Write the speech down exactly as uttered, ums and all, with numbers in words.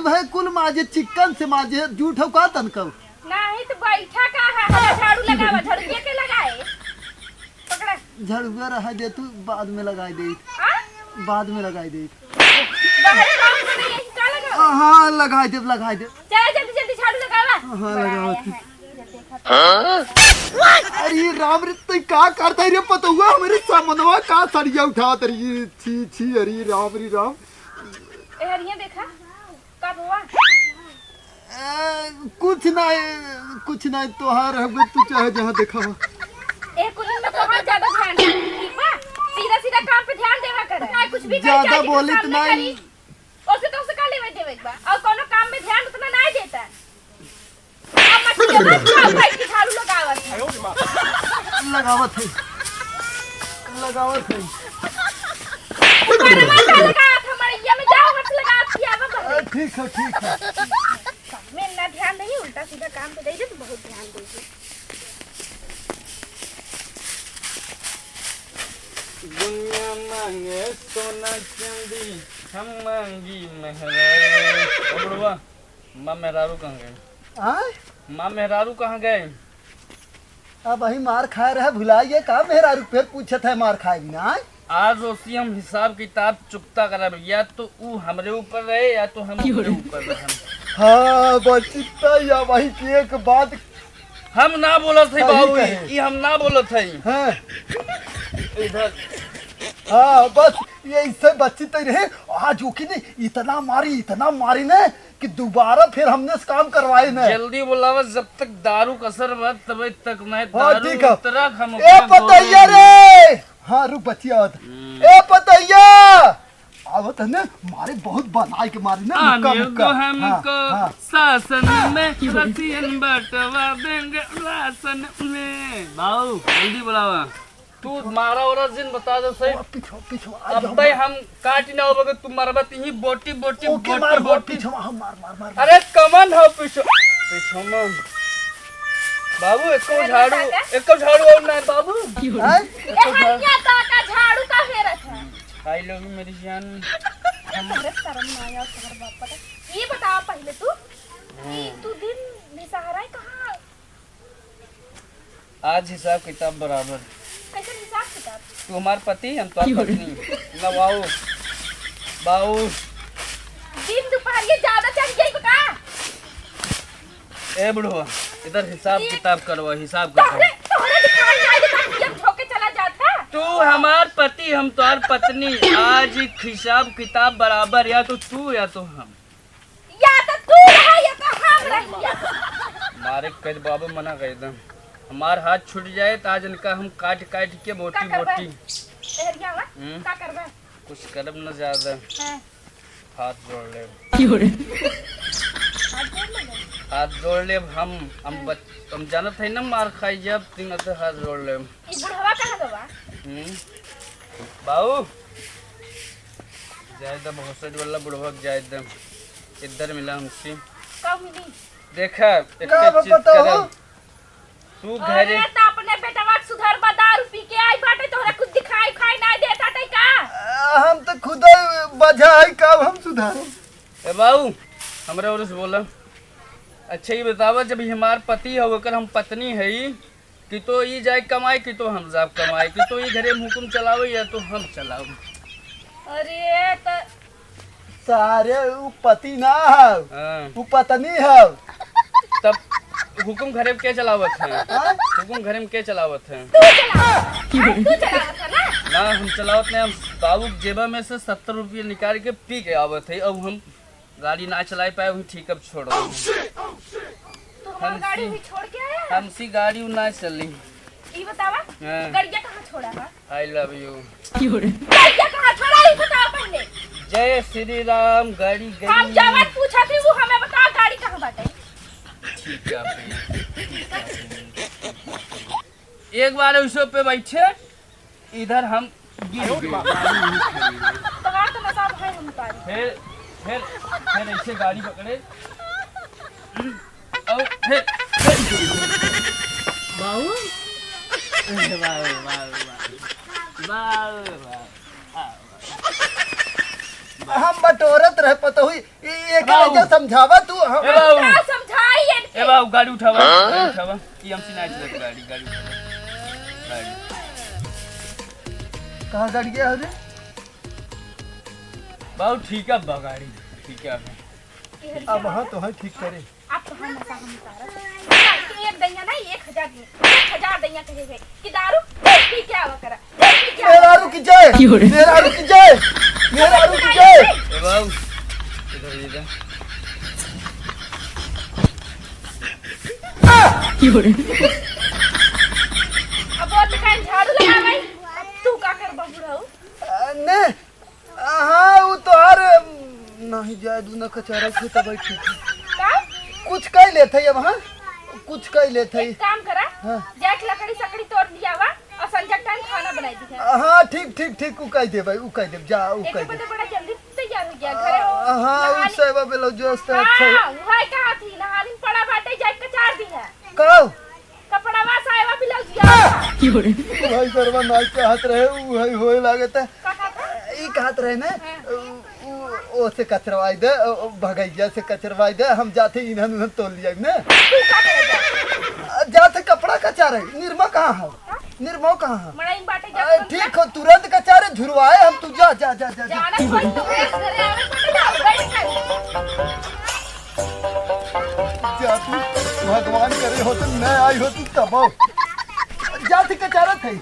भाई कुल माजे, चिक्कन से माजे, जूठो का तनकब। नाही तो बैठा का है, हला झाड़ू लगावा, झाड़ू के के लगाए? पकड़ा। झाड़ुआ रहा दे तू, बाद में लगाई दे। आ? बाद में लगाई दे। बाहर काम करे यही का लगावा? हाँ, हाँ, लगाई दे, लगाई दे। चला जल्दी जल्दी झाड़ू लगावा। हाँ, हाँ, लगावा। अरे राम रे, तू का करता है रे पतोहुआ, हमरे सामनवा का सरिया उठावत रही। छी, छी, अरे राम रे राम। ए, हरिया देखा, का हुआ? ए, कुछ ना, ए, कुछ ना, तोहार हवे, तू चाहे जहाँ देखा हो। ए, कुलिन में तोहार ज्यादा ध्यान है, ठीक बा? सीधा सीधा काम पे ध्यान देवा कर। ना कुछ भी करी, ज्यादा जाके बोली सामने तो नहीं। करी। ओसे तो उसे का लेवे देवे के बा? और कोनो काम में ध्यान उतना नहीं देता। अब मत के बस ना बैठ के झाड़ू लगावत है। लगावत है, लगावत है। तुम्हारे माता लगावत, हमारे ये में जाओ, मत लगावत किया बा अरे, बस। ठीक है, ठीक है। मैं ना ध्यान नहीं, उल्टा सीधा काम पे जाइए तो बहुत ध्यान दीजिए। दुनिया मांगे सोना चांदी, हम मांगी मेहरारू। ओ बुढ़वा, माँ मेहरारू कहाँ गए? आय? माँ मेहरारू कहाँ गए? अब वही मार खाए रहे, भुलाइए का मेहरारू, फिर पूछत है मार खाए बिना, आय? आज ओसी हम हिसाब किताब चुकता करब, या तो ऊ हमरे ऊपर रहे या तो हम ओकरे ऊपर रहे। हाँ, बचिता या वही की एक बात हम ना बोलत है सही बाबू, कहे। ई हम ना बोलत है। हाँ। इधर। हाँ, बस ये इससे बचित ही रहे। आज ओकी ने इतना मारी, इतना मारी ने कि दोबारा फिर हमने से काम करवाए ने। जल्दी बोलावा, जब तक दारू का असर बा, तब तक नहीं हाँ, दारू ठीक है। उतरा, हम ए अपना पतैया गोरे रे। हाँ, रुक बचिया आवत। हम्म। ए पतैया, आवत है ने, मारे बहुत बनाए के मारे ने, मुक्का, आने दो मुक्का। हमको हाँ, हाँ। शासन में, रसियन बंटवा देंगे राशन में। बाबू, जल्दी बुलावा। तू मारा और जिन बता दे सही। ओ, पीछो, पीछो, आ अब जाओ, भाई मार। हम काट ना होबे, तू मरबा, तू ही बोटी, बोटी, ओके, बोटी, मार, बोटी। पीछो, हाँ, मार, मार, मार, मार। अरे, कमन हो पीछो, पीछो में। बाबू, एको अरे, झाड़ू, काका। एको झाड़ू और ना, बाबू। हैं? ए, एको झाड़ू। हनिया काका, झाड़ू का फेरत है? I love you, मेरी जान। अरे, शर्म ना आया, तोहर बाप पता। ये बताओ पहले तू, हाँ। कि तू दिन दशहरा कहाँ आज हिसाब किताब बराबर। कैसन हिसाब किताब? तू हमार पति, हम तोहार क्यों रे? पत्नी। ना बाऊ, बाऊ। दिन दुपहरिया ज्यादा चढ़ गई बा का? ए बुढ़वा, इधर हिसाब ये किताब करवा, हिसाब किताब। तोहरे, तोहरे दिखाई नहीं देता कि हम धोके चला जाता। तू हमार पति, हम तोहार पत्नी। आज एक हिसाब किताब बराबर, या तो तू या तो हम। या तो तू रहा, या तो हम रहिया। मारे के कह दे बाबू, मना कर दे। हमार हाथ छूट जाए तो आज इनका हम काट काट के बोटी का करबा? बोटी। लहरिया हुआ? हम्म। का करबा? कुछ करब न ज्यादा। हाँ। हाथ जोड़ ले। क्यों रे? हाथ जोड़ ले। हाथ जोड़ ले हम, हम हाँ। बच-, हम जानत है ना मार खाई जब तीन हाथ जोड़ ले। ई बुढ़वा कहाँ गवा? हम्म। बाऊ, जाए दे, भोसड़ी वाला बुढ़वा के जाए दे, इधर मिला हमसे। का मिली? देखा, एक का एक चीज बताओ? करब। तू अरे, घरे त अपने बेटवा के सुधर बा, दारू पी के आई बाटे, तोहरा कुछ दिखाई खाई ना देता तै का? आ, हम तो खुदे बझा है, का हम सुधारो? ए बाऊ, हमरा ओर से बोला। अच्छा, ये बतावा, जब ये हमार पति है, ओकर हम पत्नी है, कि तो ई जाए कमाए, कि तो हम जाब कमाए, कि तो ई घरे में हुकुम चलावे या तो हम चलावे। अरे त सारे उ पति ना हव, हाँ। उ पत्नी हव। तब हुकुम घरे में के चलावत है? हाँ? हुकुम घरे में के चलावत है? तू चलावत है, तू चलावत है ना? ना, हम चलावत नहीं, हम बाबू के जेबा में से सत्तर रुपये निकाल के पी के आवत है। अब हम गाड़ी ना चलाए पाए, वही ठीक, अब छोड़ो। तू हमार हमसी, गाड़ी भी छोड़ के आया है? हमसी गाड़ी उ ना चली। ई बतावा, हाँ। गड़िया कहाँ छोड़ा है? I love you। क्यों रे? गड़िया कहाँ छोड़ा, ई बतावा पहले। जय श्री राम, गाड़ी गई। हम जवन पूछा थी, वो हमें बतावा, गाड़ी कहाँ बाटे? ठीक है, ठीक है। एक बार उस पे बैठे, इधर हम गिर गए। तोहार तो नशा है, हम उतारी। फिर, फिर, फिर ऐसे गाड़ी पकड़े और फिर, फिर बाबू, बाबू, बाबू, बाबू, बाबू, बाबू। हम बटोरत रहे पतोही, ई एक बाबू। ऐसे समझावा तू, हम ए बाबू। का समझाई इनके? ए बाबू, गाड़ी उठावा, हाँ? गाड़ी उठावा। ई हमसे ना चलत गाड़ी, गाड़ी उठावा। गाड़ी। कहाँ गाड़ी गया है रे? बाबू, ठीक है बा गाड़ी, ठीक है। अब हाँ तो है ठीक करे। आप तो हम नशा हम उतारब। एक दैया ना, एक हजार दी, एक हजार दैया कहे है कि दारू पी के आवा करा, पी के आवा मेहरारू करा। की जय, क्यों रे? मेहरारू की जय, मेहरारू की जय। ए बाबू, इधर ये दे। क्यों रे? अब वो तो काहे झाड़ू लगावे, अब तू का करबा बुढ़ऊ? आ, ने, हाँ, उ तोहार, नहीं जाए दूना कचारा खेत बैठी थी। का? कुछ कह लेत है अब, हाँ? कुछ कह लेत है। एक काम करा, हाँ। जाके लकड़ी सकड़ी तोड़ लियावा और संझा के टाइम खाना बनाई दी है। हाँ, ठीक, ठीक, ठीक, उ कह देबै, उ कह देब, जा, उ एक कह बजे देब। बड़ा जल्दी तैयार हो गया घरे। आ, हाँ, उ नहानी। सेवा ब्लाउज जो है, हाँ, अच्छा है। वही कहा थी, नहानी पड़ा बाटे, जाके कचार दी है। कहो। कपड़वा सायवा ब्लाउजिया। भाई सरवा नाच चाहत रहे, उ है होए लागत है। का कहत है? ई कहत रहे ना, हाँ। उ, उ, ओसे कचरवाई दे, उ, उ, भगैया से कचरवाई दे, हम जाते इन्हन उन्हन तोल लिया ने। तू का करे जा? जाते कपड़ा कचारे, निरमा कहाँ है? हाँ? निरमा कहाँ है? मड़ई में बाटे आ, जाते ठीक हो, तुरंत कचारे झुरवाए हम तू जा, जा, जा, जा, जा। जाना कोई तो है, घरे आवे पड़े ना, बैठ कर। जा तू, भगवान करे हो तो न आई हो तू तबो। जा तू कचारत है।